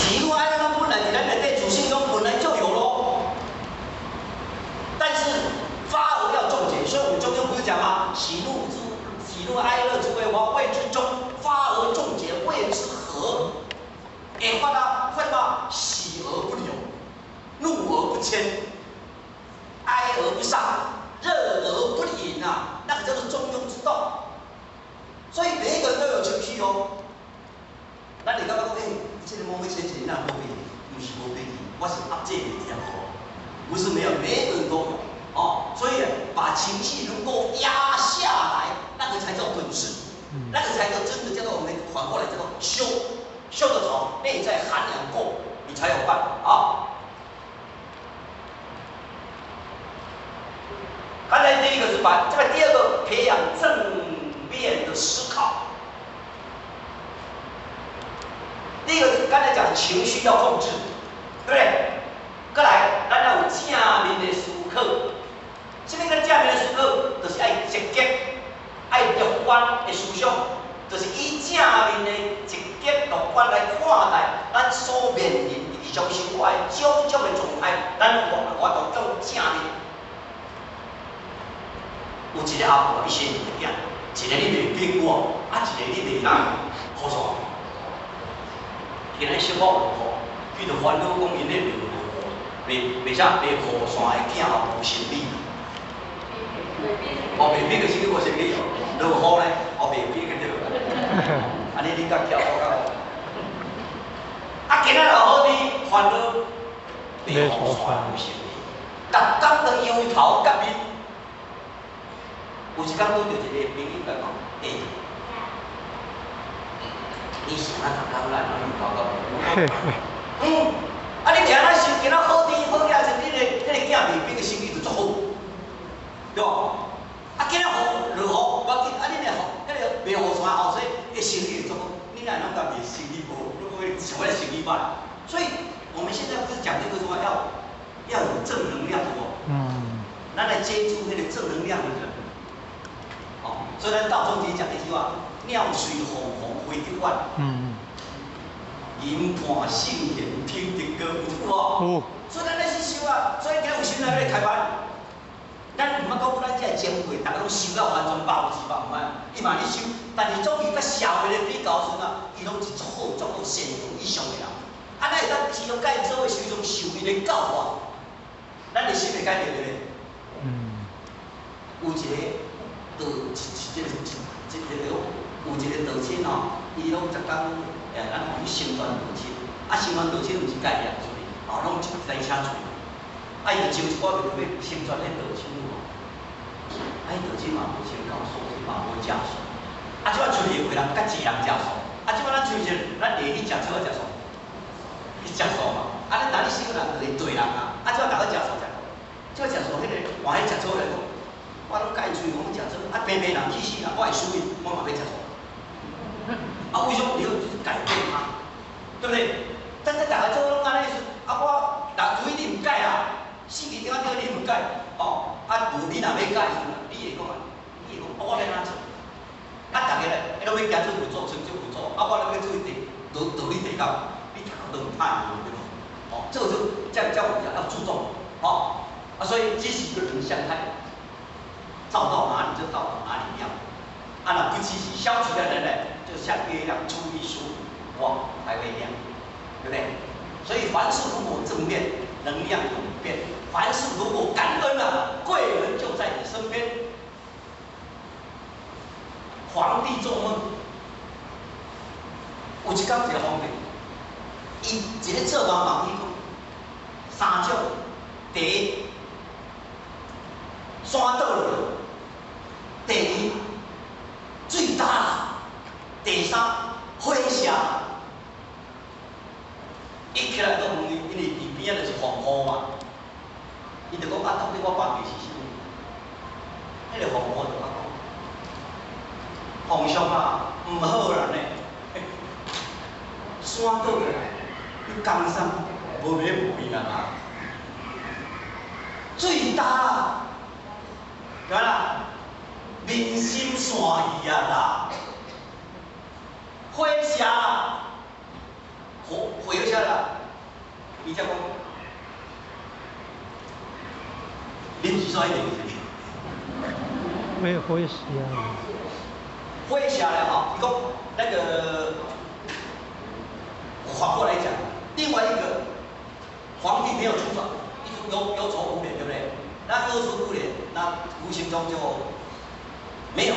喜怒哀樂咱本來佇咱內底自性中本來就有咯，但是發而要重結，所以我們中庸不是講嗎？喜怒哀樂之謂發，謂之中；發而中節，謂之和。會發啊，發什麼？喜而不憂，怒而不遷，哀而不喪，樂而不淫啊，那個叫做中庸之道。所以每一個人都有情緒哦。咱會感覺講，欸，這個某欲生氣，你若無脾氣，毋是無脾氣，我是壓制袂牢，不是沒有，每一個人都有哦。所以把情緒能夠壓下來，那個才叫本事，那個才叫真的叫做我們反過來叫做修，修得好，內在涵養夠，你才有辦法啊。剛才第一個是把這個，第二個培養正面的思考。第一個剛才講情緒要控制，對不對？過來，咱要有正面的思考。什麼叫正面的思考？就是愛積極、愛樂觀的思想，就是以正面的積極樂觀來看待咱所面臨日常生活的種種的狀態，咱我都講正面。有一個阿婆，伊生二個囝，一個你袂變我，啊一個你袂當好煞。今日小可落雨，伊就煩惱講𪜶咧袂落雨，袂袂啥袂雨傘的囝吼無生理。哦，袂比個生理無生理哦，落雨咧，哦袂比個對。按呢你較巧，我較。啊，今仔落雨天，煩惱袂雨傘無生理，逐工都憂頭結面。有一工拄著一個朋友來講，欸，你是按怎逐工來攏憂頭結面？嗯，啊你袂按怎想，今仔好天好起來時，你个彼个囝袂比個生理就足好，對無？啊，今仔雨落雨，無要緊，啊你若雨，彼个袂雨傘後生，伊生理會足好，你哪會攏家己生理無好？你講想欲生理歹？所以我們現在不是講這個說要有正能量的哦，咱來接觸彼個正能量的人。哦，所以咱道中只講一句話：鳥隨鳳凰飛得遠，人伴聖賢品德高，有這句無？所以咱咧去修啊，所以今日有心來欲來開班，咱毋捌講咱這個前輩，逐个攏修到完全100%，毋捌，伊嘛咧修，但是總伊佮社會咧比較時陣啊，伊攏是足好足好善良以上的人。啊，咱會當持續佮𪜶做伙時陣受𪜶的教化，咱的心會改變對不對？有一個道，一一個一一個有一個道親吼，伊攏逐工咱講去成全道親，啊，成全道親毋是家己人出去，哦，攏一台車出去。啊，伊就招一寡欲去成全彼道親有無？啊，彼道親嘛無穿夠素質，嘛無食素。啊，這擺出去有的人較濟人食素，啊，這擺咱出去，咱會去食素抑食素？去食素嘛。啊，咱若你識人就是濟人啊，啊，這擺逐个食素食，這擺食素，彼個換彼食素來講，我攏佮伊出去講食素，啊，平平人去死人，我會輸伊，我嘛欲食素。啊，為什麼你要改變他？對不對？但是逐个做攏按呢時，啊，我若除非你毋改啦，四字頂仔你毋改，哦，啊，無你若欲改時陣，你會講啊，你會講，我欲按怎做？啊，逐个咧，彼攏欲行做佛祖，成就佛祖，啊，我咧欲做地，道道理地道，你讀都毋歹對無？哦，這個就這樣，這樣要注重，哦，啊，所以積極的人向太照到哪裡就到哪裡亮，啊，若不積極、消極的人呢，就像月亮初一十五，哇，才會亮，對不對？所以凡事如果正面，能量永變；凡事如果感恩啊，貴人就在你身邊。皇帝做夢，有一工一個皇帝，伊一个做夢夢，伊講三種：第一，山倒落；第二，水焦；第三，火燒。伊起來就問伊，因為佇邊仔就是黃河嘛，伊就講啊，到底我夢的是啥物？彼個黃河就共講，皇上啊，毋好啦呢，山倒落來，你江山無欲無去啊！水焦，對啦，民心散去啊啦，火燒，火火燒。下啦，伊才講，恁是說一定是？會會寫啊。會寫了哈，伊講那個反過來講，另外一個皇帝沒有出手，一直憂憂愁苦臉，對不對？那憂愁苦臉，那無形中就沒有，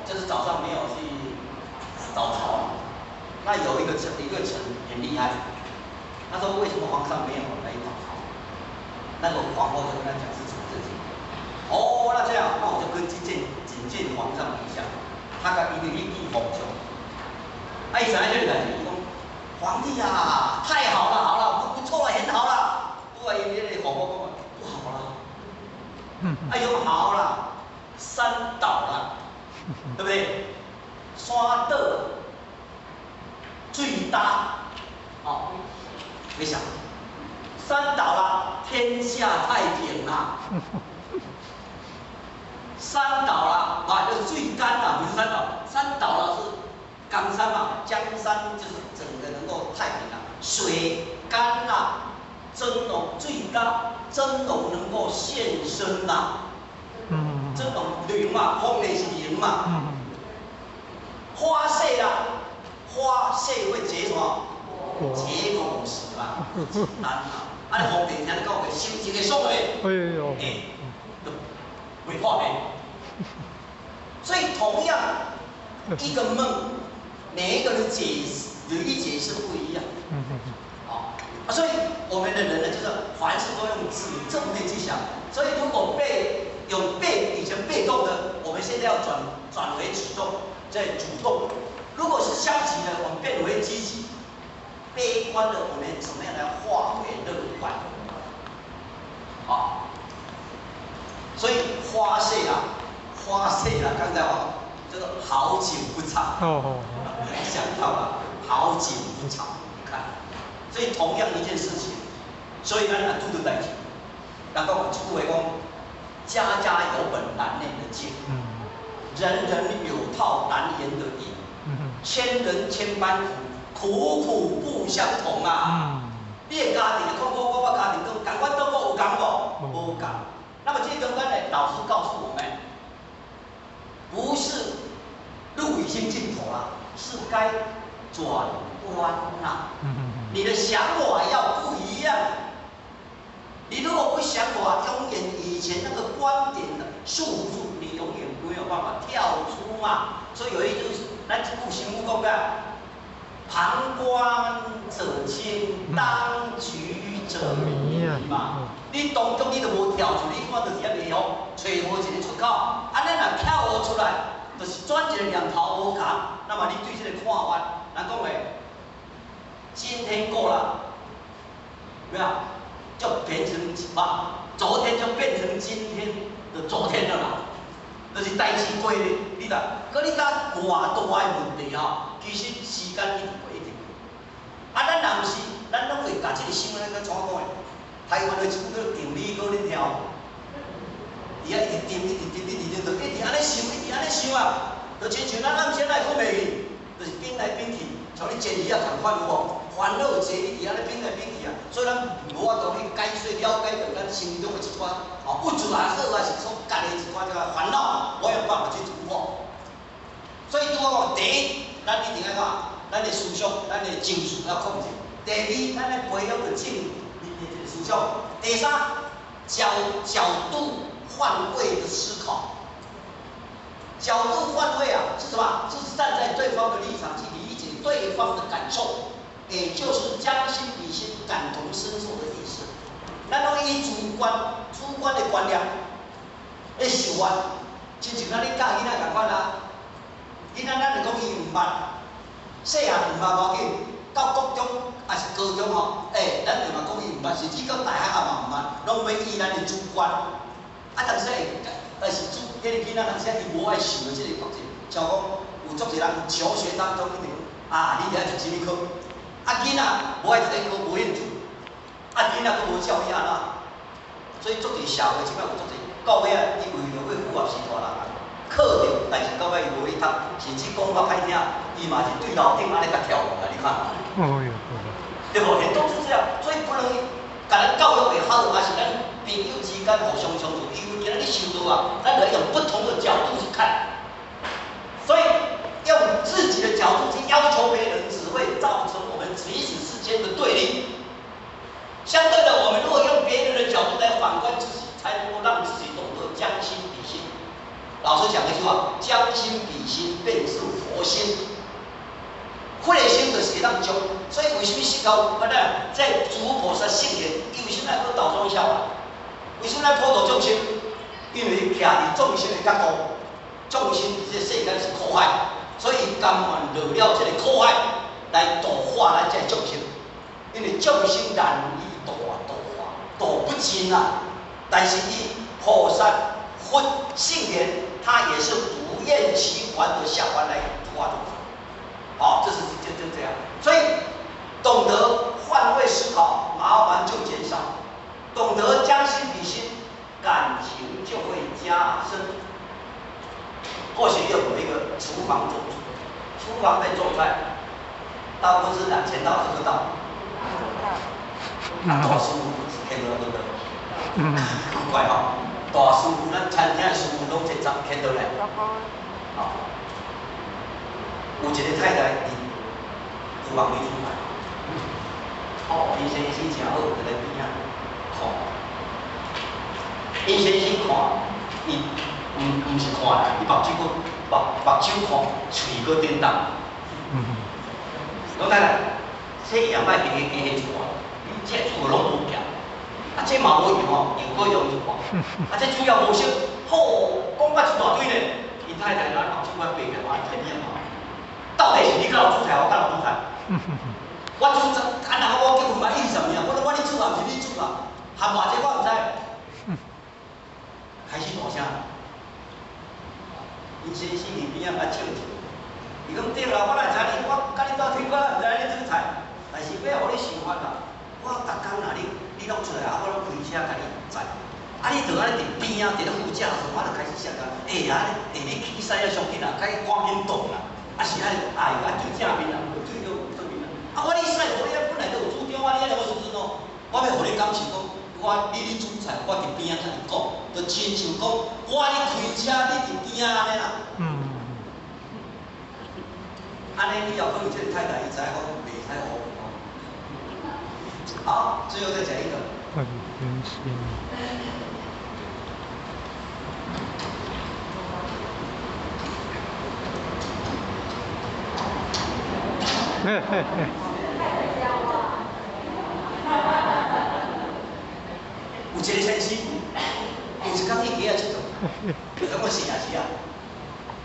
就是早上沒有去早朝。那有一個臣很厲害，他說為什麼皇上沒有來早朝？那個皇后就跟他講是什麼事情。哦，那這樣，那我就跟去見覲見皇上一下。他甲伊就去見皇上。啊，伊知影這個代誌，伊講皇帝啊，太好了，好了，不錯了，很好了。不過伊那個皇后講不好了。哎呦，好了，山倒了，對不對？山倒，水焦，哦，你想，山倒了，天下太平了。山倒了，啊，就是水乾了，不是山倒，山倒了是岡山嘛，江山就是整個能夠太平了，水乾了，真龍水乾，真龍能夠現身啦。真龍靈嘛，風的是靈嘛。花謝啦，花謝會結什麼？結果實嘛，簡單嘛。啊，你皇帝聽你講的，心情會爽的。哎呦。欸，都袂破的。所以同樣一個夢，每一個人解釋理解是不一樣。好，啊，所以我們的人呢，就是凡事都用正面去想。所以如果被有被以前被動的，我們現在要轉為主動，再主動。如果是消極的，我們變為積極；悲觀的，我們怎麼樣來化為樂觀？好，所以花謝啊，花謝了，剛才我這個好景不長，哦，想到了好景不長，你看，所以同樣一件事情，所以咱若拄著代誌，人講一句話講，家家有本難念的經，人人有套難言的隱，千人千般苦，苦苦不相同啊。你的家庭的痛苦，我家庭都仝款痛苦有仝無？無仝。那麼這中間呢，老師告訴我們，不是路已經盡頭了，是該轉彎啦。你的想法要不一樣。你如果不想法，永遠以前那個觀點的束縛住，你永遠沒有辦法跳出嘛。所以有一句，咱這句新聞講的，旁觀者清，當局者迷嘛。你當中你都無跳出，你看就是遐袂曉，揣無一個出口。啊，咱若跳無出來，就是轉一個念頭無仝。那麼你對這個看法，人講的，今天過了，沒有，就變成啊，昨天就變成今天的昨天了啦。就是代誌過咧，你若，閣你甲偌大的問題吼，其實時間一直過，一直過。啊，咱若毋是，咱攏會共這個新聞咱怎講的？台灣的一句叫定理哥，你聽無？伊遐一直定，一直定，一直定，就一直按呢想，一直按呢想啊，就親像咱暗時來睏袂去，就是變來變去，像你煎魚仔仝款有無？煩惱濟，一直按呢變來變去啊，所以咱無法度去解說了解著咱心中的一寡哦，物質也好，還是所家的一寡這個煩惱，無有辦法去突破。所以拄我講，第一，咱一定愛看，咱的思想，咱的情緒要控制；第二，咱愛培養著正面的這個思想；第三，角度換位的思考。角度換位啊，是什麼？是站在對方的立場去理解對方的感受，也就是將心比心、感同身受的意思。咱攏以主觀的觀念來想法，親像咱咧教囡仔仝款啊。囡仔咱就講伊毋捌，細漢毋捌無要緊，到國中抑是高中吼，欸，咱就嘛講伊毋捌，甚至到大學也嘛毋捌，攏欲以咱的主觀。啊，當時會，但是主，彼個囡仔當時伊無愛受的這個國際，像講有足濟人求學當中一定啊，你著愛讀啥物科？啊，囡仔無愛讀彼科，無興趣，啊，囡仔閣無教育按怎？所以足濟社會這擺有足濟，到尾仔伊為著欲符合時大人啊，考著，但是到尾伊無去讀，甚至講較歹聽，伊嘛是對樓頂按呢共跳落來，你看。哦喲。對無？都是這樣，所以不能共咱教育會好，還是咱朋友之間互相相處。因為今仔日修道啊，咱就用不同的角度去看，所以用自己的角度去要求別人，只會造成我們彼此之間的對立。相對的，我們如果用別人的角度來反觀自己，才能夠讓自己懂得將心比心。老師講一句話：將心比心，便是佛心。佛的心就是會當將，所以為什麼釋迦牟尼在諸菩薩聖言，伊為什麼愛閣倒裝下來？為什麼愛普度眾生？因為徛佇眾生的角度，眾生佇這世間是苦海，所以甘願落了這个苦海來度化咱這眾生。因為眾生難以度啊，度化度不盡啊。但是伊菩薩佛聖言，他也是不厭其煩的下凡來度化眾生。好，這是就這樣。所以懂得換位思考，麻煩就減少；懂得將心比心，感情就會加深。或許有一個廚房做，廚房在做菜，大部分是2000道這個道。啊，大師傅見到對不對？怪吼，大師傅咱餐廳的師傅攏這十見到來。好，有一個太太佇廚房裡煮菜，哦，𪜶先生誠好，就來邊仔看。𪜶先生看，伊毋是看啦，伊目睭閣目睭看，喙閣叮當。講太太，這樣擺加加煮啊，你這煮的攏無鹹，啊這嘛無油吼，油閣用一寡，啊這煮了無熟，好，講甲一大堆呢。𪜶太太拿目睭我白起來，我天啊！到底是你較會煮菜，我較會煮菜？我煮怎啊？若我結婚嘛20年啊，我咧煮啊，毋是你煮啊，含偌濟我毋知。開始大聲，𪜶先生佇邊仔甲笑笑，伊講對啦，我哪會知你，我佮你鬥天，我哪毋知你煮菜，但是欲予你想法啦，我逐工若你攏出來啊，我攏開車共你載，啊你就按呢佇邊仔佇咧副駕駛，我就開始想講，欸啊，欸你起駛啊上緊啊，該趕緊動啦，啊是按呢，哎啊對正面啊，無對對對面啊，啊我你駛予你本來就有主張啊，你按呢我時陣哦，我欲予你感受講，我你咧煮菜，我佇邊仔共你講，就親像講我咧開車，你佇邊仔按呢啦。按呢以後可能這個太太伊知影講袂使烏白講。好，最後再講一個。很溫馨。嘿嘿嘿。有一個先生，有一工去街仔𨑨迌，就感覺是夜市啊，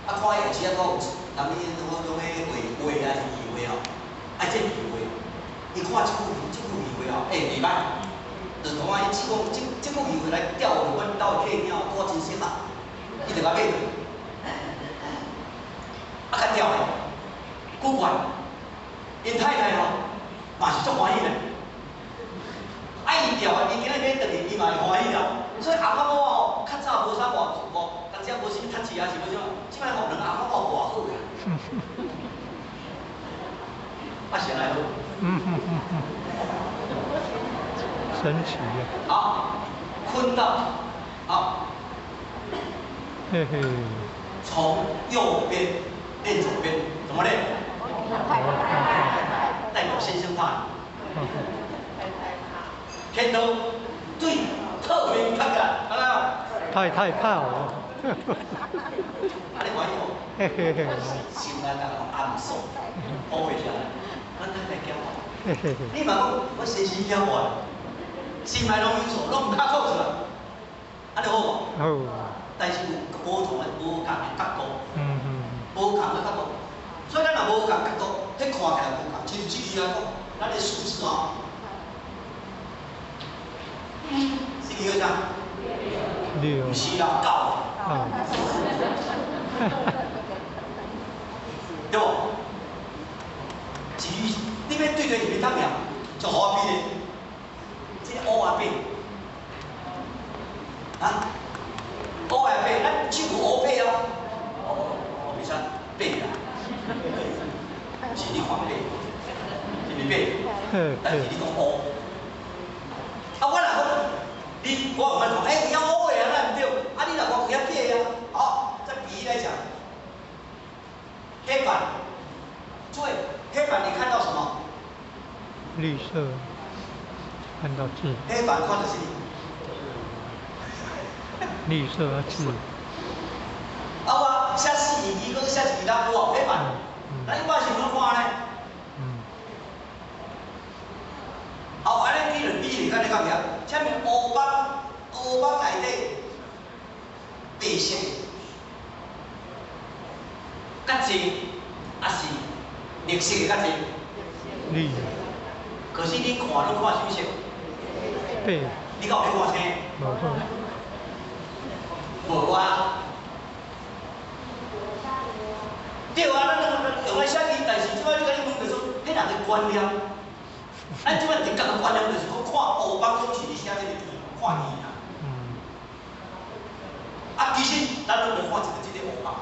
啊看夜市啊，看有人伊拢迄畫畫啊是字畫吼，啊這字畫，伊看這句字畫吼，欸袂歹，就是講啊，伊只講這句字畫來釣予阮兜的客廳吼，拄仔真適合，伊就共買轉，啊較釣的，古怪，𪜶太太吼嘛是足歡喜的。啊！伊釣啊，伊今日買轉去，伊嘛會歡喜啦。所以翁仔某吼，較早無啥偌無，當時無啥物讀冊啊，是無啥物，這擺吼兩翁仔某偌好啊。啊是按呢好？神奇啊！好，坤道，好。嘿嘿。從右邊練左邊，怎麼練？代表先生怕你。天道對特別看看，看到太太怕我。啊，你歡喜無？嘿嘿嘿。心內逐個暗爽，好袂啥？阮太太驚我。你嘛講，我先生驚我，心內攏有數，攏毋敢講出來。按呢好無？好。但是有無同的無仝的角度。無仝的角度，所以咱若無仝角度，彼看起來無仝，親像這個來講，咱的數字哦。這個叫啥？六。毋是啦，九。啊。對無？至於你欲對對是欲當贏，就予我比咧，這個烏仔白，啊？烏仔白，咱手有烏白啊。哦，袂使白啦，是你看白，真的。是白，但是你講烏。啊，我若講你，我有法講，欸，有影烏的啊，那毋對。啊，你若講有影白啊，好，再比喻來講，黑板，諸位，黑板你看到什麼？綠色，看到字。黑板看到啥？綠色字。啊，我寫四字，伊閣寫一字有無？黑板，那你我是怎看呢？好，按呢比就比喻，看你敢毋曉？啥物烏板？烏板內底白色，較濟，抑是綠色的較濟？綠。可是你看，攏看啥物色？白。你敢有咧看青？無。無啊。對啊，咱用來寫字，但是這擺你共你問著說，彼人的觀念，咱這擺直覺的觀念就是講看烏板攏是佇寫這个字，看字啊。啊，其實咱攏無看一個這个烏板。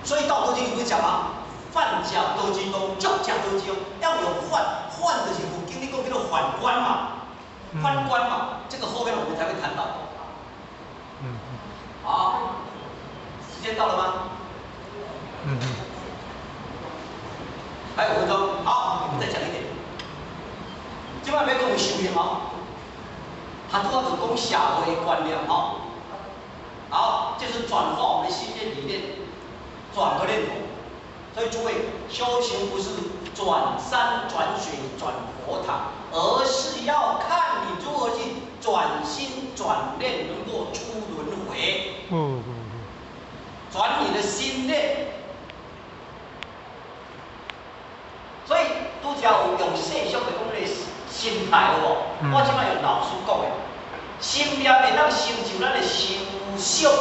所以道德經有講嘛，飯食多之動，粥食多之用，要有飯，飯就是佛經裡講叫做反觀嘛，反觀嘛，這個後面我們才會談到。好，時間到了嗎？嗯。還有5分鐘，好，我們再講一點。這擺欲講修行哦，他主要是講社會觀念哦。好，就是轉化我們的心念理念，轉個念頭。所以諸位，修行不是轉山轉水轉佛塔，而是要看你如何去轉心轉念，能夠出輪迴。轉你的心念。所以拄才有用世俗的講那個心態，有無？我這擺用老師講的，心念會當成就咱的思想，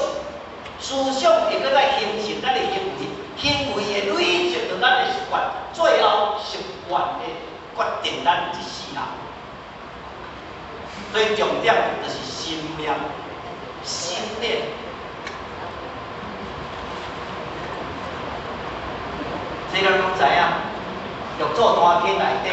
思想會閣再形成咱的行為，行為會累積到咱的習慣，最後習慣會決定咱一世人。所以重點就是心念、心念。這咱攏知影，六祖壇經內底，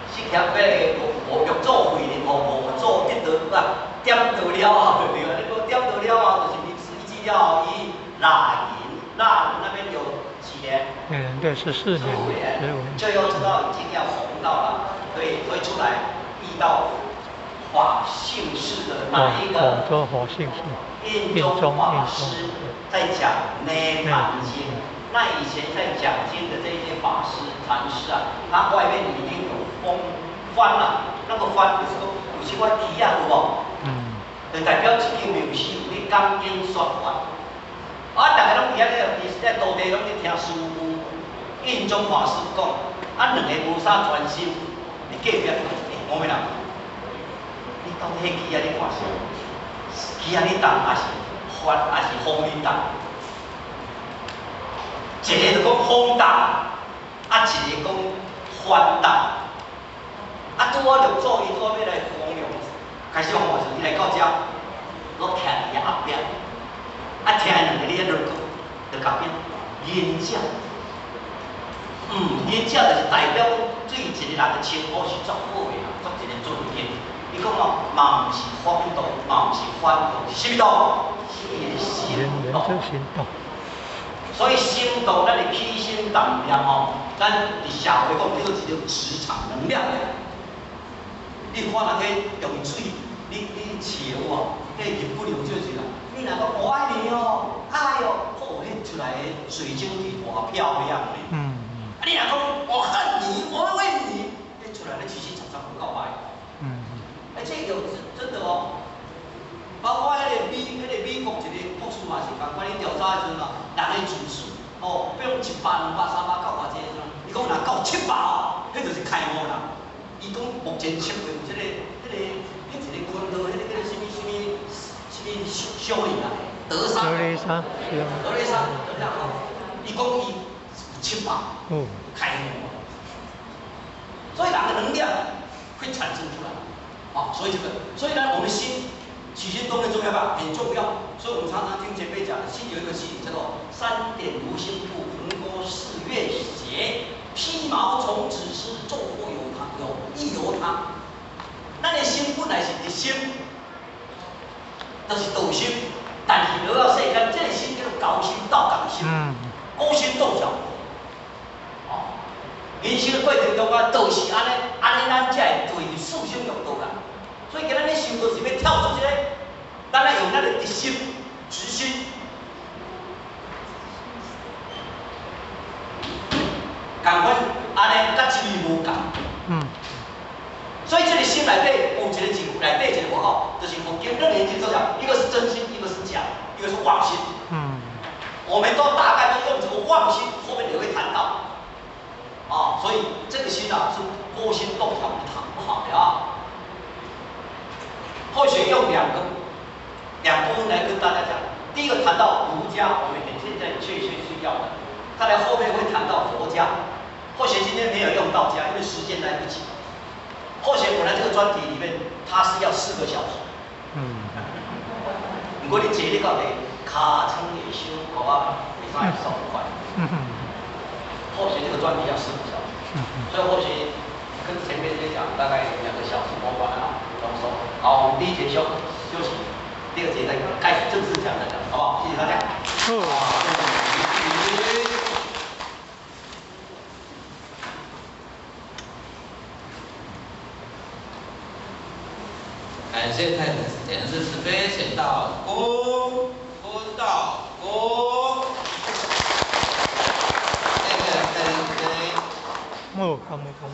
釋迦欲五六祖慧能予五祖得道啊，點道了後就對啊，你講點道了後就是名師一記了後，伊臘云，臘云那邊有幾年？嗯，對，14年。15年，就又知道已經要弘道了，對，會出來遇到法性寺的哪一個？廣州法性寺。印宗法師在講《涅槃經》。那以前在講經的這些法師、禪師啊，他外面一定有風幡啊，那個幡就是講有這款旗啊，有無？就代表這間廟是有咧講經說法。啊，逐个攏佇遐咧，佇咧道地攏咧聽師父印宗法師講，啊，兩個無啥專心，佇隔壁講，欸，某某人，你到底彼旗仔咧看啥？旗仔咧動，抑是幡，抑是風咧動？一個就講風動，啊，一個講幡動。啊，拄好六祖伊拄好欲來弘揚，開始弘揚時，伊來到遮，攏徛佇遐後壁，啊，聽兩個咧遐咧講，就後壁仁者，仁者就是代表對一個人的稱呼是足好的啦，足一個尊敬。伊講哦，嘛毋是風動，嘛毋是幡動，是啥物動？是伊的心動。所以心動，咱的起心動念吼，咱佇社會講叫做一種磁場能量。你看人彼用水，你飼有無？彼日本用水時啦，你若講我愛你哦，哎喲，哦，彼出來的水晶體偌漂亮咧。啊，你若講我恨你，我恨你，彼出來的氣息常常無夠歹。欸，這有真的哦。包括彼個美國一個博士嘛是共款，伊調查的時陣嘛，人的自數哦，比如講100、200、300到偌濟時陣，伊講若到700哦，彼就是開悟啦。伊講目前測過有這個、彼一個昆道，彼個叫做啥物啥物啥物小小人啊，德沙。德雷莎，德雷莎，德雷莎吼，伊講伊有700，開悟。所以人的能量會產生出來，啊，所以這個，所以呢，我們心。起心動念重要吧？很重要，所以我們常常聽前輩講，心有一個系統叫做三點如心部，橫溝四月穴。鸡毛从子思，做佛由他，有亦由他。咱的心本來是直心，就是道心，但是落到世間，這個心叫做勾心鬥角的心，勾心鬥角。哦，人生的過程中啊，就是按呢，按呢咱才會對四聖用道啦。所以今仔日修道是欲跳出這個，咱愛用咱的直心、直心。仝款按呢，佮真理無仝。所以這個心內底有一個字，內底一個佛號，就是佛經楞嚴經所講，一個是真心，一個是假，一個是妄心。我們都大概都用這個妄心，後面也會談到。啊，所以這個心啊是勾心鬥角不好的啊。後續用兩部分來跟大家講。第一個談到儒家，我們現在確切需要的。再來後面會談到佛家。或許今天沒有用道家，因為時間來不及。或許本來這個專題裡面，它是要4個小時。不過你坐咧到底，尻川會傷苦啊，會使爽快。或許這個專題要4個小時，所以或許跟前面這講大概2個小時過關了，都說。好，我們第一節休息，第二節再開始正式講來講，好不好？謝謝大家。好。感謝太蓮師慈悲顯道公，公道公。謝謝太蓮師。冇，冇，冇。